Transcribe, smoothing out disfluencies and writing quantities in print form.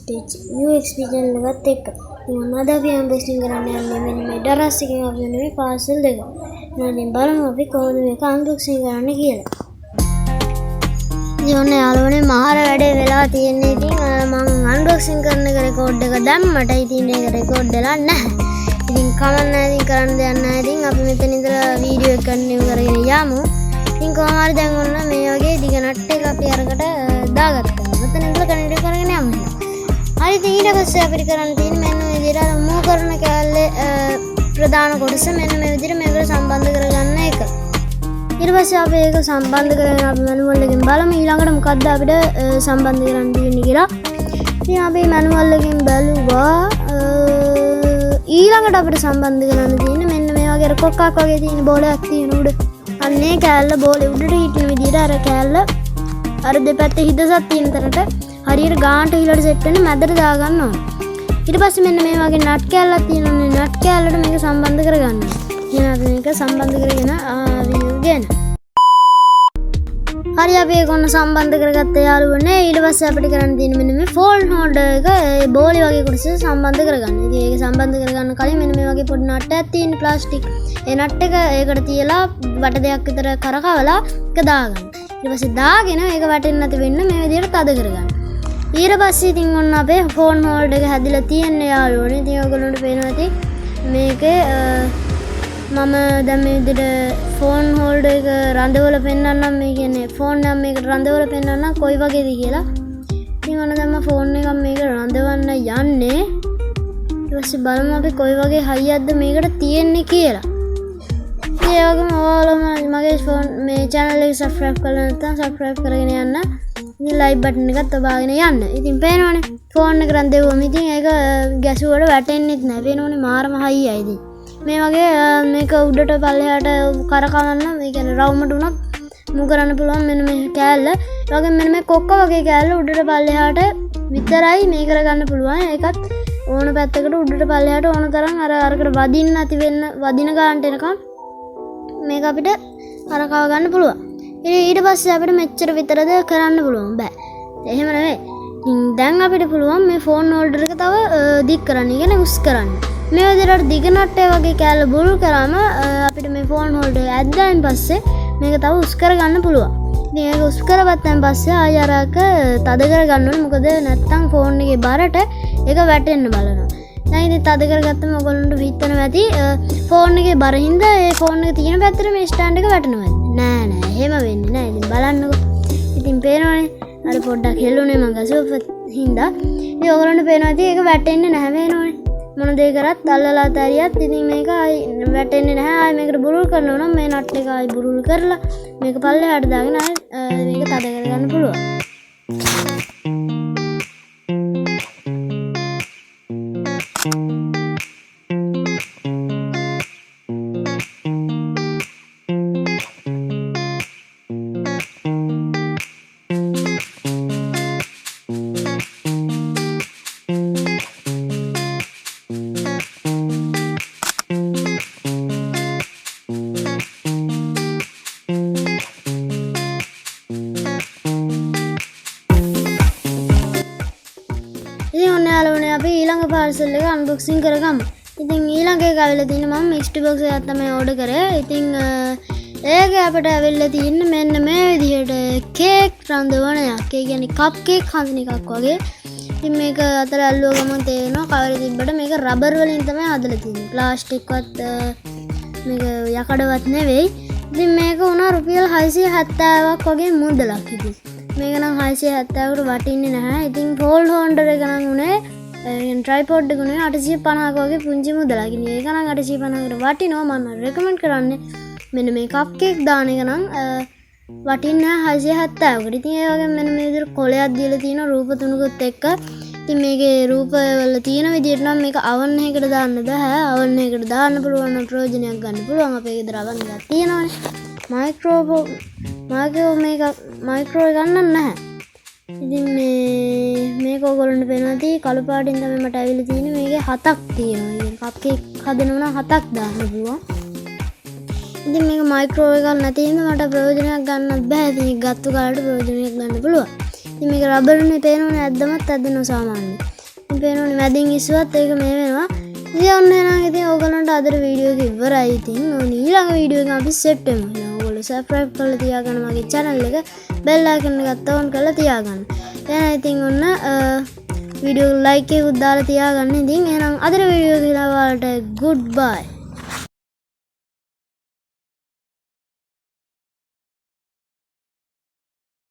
Tech UXP channel එකත් එක්ක. ඉතින් ඔන්න අද අපි අන්බොක්සිං කරන්න යන්නේ මෙන්න මේ ඩරස් එකෙන් අපි වෙන මේ පාර්සල් දෙක. එහෙනම් ඉතින් බලමු අපි කොහොමද මේක අන්බොක්සිං කරන්න කියලා. ඉතින් ඔන්න යාළුවනේ මහර වැඩේ වෙලා තියෙන්නේ. ඉතින් මං අන්බොක්සිං කරන එක රෙකෝඩ් එක දැම්මට ඉතින් ඒක රෙකෝඩ් වෙලා නැහැ. ඉතින් කමක් නැහැ, ඉතින් කරන්න දෙයක් නැහැ. ඉතින් අපි මෙතන ඉඳලා වීඩියෝ එක කන්ටිනියු කරගෙන යමු. ඉතින් කොහොම හරි දැන් ඔන්න මේ වගේ දිග නට් එක අපි අරකට දාගත්තා. මෙතන ඉඳලා කන්ටිනියු කරගෙන යමු. හරි, ඉතින් ඊට පස්සේ අපිට කරන්න තියෙන්නේ මෙන්න මේ විදිහට අර මූව් කරන කෑල්ලේ ප්‍රධාන කොටස මෙන්න මේ විදිහට මේකට සම්බන්ධ කරගන්න එක. ඊට පස්සේ අපි ඒක සම්බන්ධ කරගෙන අපි මැනුවල් එකෙන් බලමු ඊළඟට මොකද්ද අපිට සම්බන්ධ කරන්න තියෙන්නේ කියලා. ඉතින් අපි මැනුවල් එකෙන් බැලුවා, ඊළඟට අපිට සම්බන්ධ කරන්න තියෙන්නේ මෙන්න මේ වගේ අර කොක්කක් වගේ තියෙන බෝලයක් තියෙන උඩ. අන්න ඒ කෑල්ල බෝලේ උඩට හිටින විදිහට අර කෑල්ල අර දෙපැත්තේ හිදසක් තියෙන තැනට හරියට ගානට හිලට සෙට් වෙන මැදට දාගන්න ඕනේ. ඊට පස්සේ මෙන්න මේ වගේ නට් කෑල්ලක් තියෙනවනේ, නට් කෑල්ලට මේක සම්බන්ධ කරගන්න. එහෙනම් අපි මේක සම්බන්ධ කරගෙන වීඩියෝ ගේන. හරි, අපි ඒක ඔන්න සම්බන්ධ කරගත්ත යාළුවනේ. ඊට පස්සේ අපිට කරන්න තියෙන්නේ මෙන්න මේ ෆෝන් හෝල්ඩර් එක ඒ බෝලේ වගේ කොටස සම්බන්ධ කරගන්න. ඉතින් ඒක සම්බන්ධ කරගන්න කලින් මෙන්න මේ වගේ පොඩි නට් එකක් තියෙන ප්ලාස්ටික්. ඒ නට් එක ඒකට තියලා වට දෙකක් විතර කරකවලා ඒක දාගන්න. ඊට පස්සේ දාගෙන ඒක වැටෙන්නේ නැති වෙන්න මේ විදිහට තද කරගන්න. ඊට පස්සේ ඉතින් ඔන්න අපේ ෆෝන් හෝල්ඩර් එක හැදිලා තියෙන්නේ යාළුවනේ. ඉතින් ඔයගොල්ලන්ට පේනවා ඇති මේකේ, මම දැන් මේ විදිහට ෆෝන් හෝල්ඩර් එක රඳවල පෙන්වන්නම්. මේ කියන්නේ ෆෝන් එක මේකට රඳවල පෙන්වන්නම් කොයි වගේද කියලා. ඉතින් ඔන්න දැන් මම ෆෝන් එකක් මේක රඳවන්න යන්නේ. ඊට පස්සේ බලමු අපි කොයි වගේ හයියක්ද මේකට තියෙන්නේ කියලා. ඉතින් ඒ වගේම ඔයාලම මගේ ෆෝන් මේ channel එක subscribe කරලා නැත්නම් subscribe කරගෙන යන්න. ඉතින් like button එකත් ඔබාගෙන යන්න. ඉතින් පේනවනේ ෆෝන් එක රඳෙව්වම ඉතින් ඒක ගැසුවට වැටෙන්නෙත් නෑ. පේනවනේ මාරම හයියයි. ඉතින් මේ වගේ මේක උඩට පල්ලෙහාට කරකවන්න, මේ කියන්නේ රවුමට උනත් මූව් කරන්න පුළුවන් මෙන්න මේ කෑල්ල. ඒ වගේම මෙන්න මේ කොක්ක වගේ කෑල්ල උඩට පල්ලෙහාට විතරයි මේ කරගන්න පුළුවන්. ඒකත් ඕන පැත්තකට උඩට පල්ලෙහාට ඕන තරම් අර අරකට වදින්න නැති වෙන්න වදින ගානට එනකම් මේක අපිට කරකව ගන්න පුළුවන්. ඉතින් ඊට පස්සේ අපිට මෙච්චර විතරද කරන්න පුළුවන් බෑ. එහෙම නෙවෙයි. ඉතින් දැන් අපිට පුළුවන් මේ ෆෝන් හෝල්ඩර් එක තව දික් කරන්න. ඒ කියන්නේ උස් කරන්න. මේ විදිහට අර දිග නට්ටේ වගේ කෑල්ල බුරුල් කරාම අපිට මේ ෆෝන් හෝල්ඩර් එක ඇද්දායින් පස්සේ මේක තව උස් කරගන්න පුළුවන්. ඉතින් ඒක උස් කරගත්තන් පස්සේ ආයෙ අර අක තද කරගන්න ඕනේ. මොකද නැත්තම් ෆෝන් එකේ බරට ඒක වැටෙන්න බලනවා. දැන් ඉතින් තද කරගත්තම ඔයගොල්ලන්ට හිතෙනවා ඇති ෆෝන් එකේ බර හින්දා ඒ ෆෝන් එක තියෙන පැත්තට මේ ස්ටෑන්ඩ් එක වැටෙනවා ඇති. නෑ නෑ, එහෙම වෙන්නේ නෑ. ඉතින් බලන්නකෝ. ඉතින් පේනවනේ අර පොඩ්ඩක් හෙල්ලුනේ මං ගසුව හින්දා. ඉතින් ඔයගොල්ලන්ට පේනවා ඇති ඒක වැටෙන්නේ නැහැ. පේනවනේ. මොන දේ කරත් අල්ලලා තැරියත් ඉතින් මේක ආයි වැටෙන්නේ නැහැ. ආයි මේකට බුරුල් කරනවා නම් මේ නට් එක ආයි බුරුල් කරලා මේක පල්ලෙහාට දාගෙන ආයි මේක තද කරගන්න පුළුවන්. ඉතින් ඔන්න යාළුවනේ අපි ඊළඟ පාර්සල් එක අන්බොක්සිං කරගමු. ඉතින් ඊළඟ එක ඇවිල්ලා තියෙන්නේ මම මික්ස්ඩ් බොක්ස් එකක් තමයි ඕඩර් කරේ. ඉතින් ඒක අපිට ඇවිල්ලා තියෙන්නේ මෙන්න මේ විදිහට කේක් රඳවනයක්. ඒ කියන්නේ කප් කේක් හදන එකක් වගේ. ඉතින් මේක අතර ඇල්ලුව ගමන් තේරෙනවා කවරේ තිබ්බට මේක රබර් වලින් තමයි හදලා තියෙන්නේ. ප්ලාස්ටික්වත් මේක යකඩවත් නෙවෙයි. ඉතින් මේක වුණා රුපියල් 670ක් වගේ මුදලක්. ඉතින් මේක නම් 670කට වටින්නේ නැහැ. ඉතින් ෆෝල් හෝල්ඩර් එක නම් උනේ, ඒ කියන්නේ ට්‍රයිපොඩ් එක උනේ 850ක වගේ පුංචි මුදලක්. ඉතින් ඒක නම් 850කට වටිනවා. මම නම් රෙකමන්ඩ් කරන්නේ මෙන්න මේ කප් කේක් දාන එක නම් වටින්නේ නැහැ 670කට. ඉතින් ඒ වගේම මෙන්න මේ විදිහට කොලයක් දීලා තියෙනවා රූප තුනකුත් එක්ක. ඉතින් මේකේ රූප වල තියෙන විදිහට නම් මේක අවන් එකකට දාන්න බෑ. අවන් එකකට දාන්න පුළුවන් නම් ප්‍රයෝජනයක් ගන්න පුළුවන්. අපේ ගෙදර අවන් එකක් තියෙනවනේ. මයික්‍රෝ මේක මයික්‍රෝ එක ගන්නත් නැහැ. ඉතින් මේක ඔයගොල්ලන්ට පේනවා ඇති කළු පාටින් තමයි මට ඇවිල්ලා තියෙන්නේ. මේකේ 7ක් තියෙනවා. ඒ කියන්නේ කප් කේක් හදනවා නම් 7ක් දාන්න පුළුවන්. ඉතින් මේක මයික්‍රෝ එකක් නැති හින්දා මට ප්‍රයෝජනයක් ගන්නත් බෑ. ඉතින් ඒක ගත්තු කාලේට ප්‍රයෝජනයක් ගන්න පුළුවන්. ඉතින් මේක රබර්නේ පේනවනේ, ඇද්දමත් ඇද්දෙනවා සාමාන්‍යයෙන්. ඉතින් පේනවනේ මැදින් ඉස්සුවත් ඒක මේ වෙනවා. ඉතින් ඔන්න එහෙනම් ඉතින් ඕගොල්ලන්ට අදට වීඩියෝ එක ඉවරයි. ඉතින් ඔන්න ඊළඟ වීඩියෝ එකෙන් අපි සෙට් වෙමු. එහෙනම් ඕගොල්ලෝ සබ්ස්ක්‍රයිබ් කරලා තියාගන්න මගේ channel එක, බෙල් අයිකන් එකත් ඔන් කරලා තියාගන්න. එහෙනම් ඉතින් ඔන්න වීඩියෝ ලයික් එකකුත් දාලා තියාගන්න. ඉතින් එහෙනම් අදට වීඩියෝ එක ඔයාලට ගුඩ් බයි.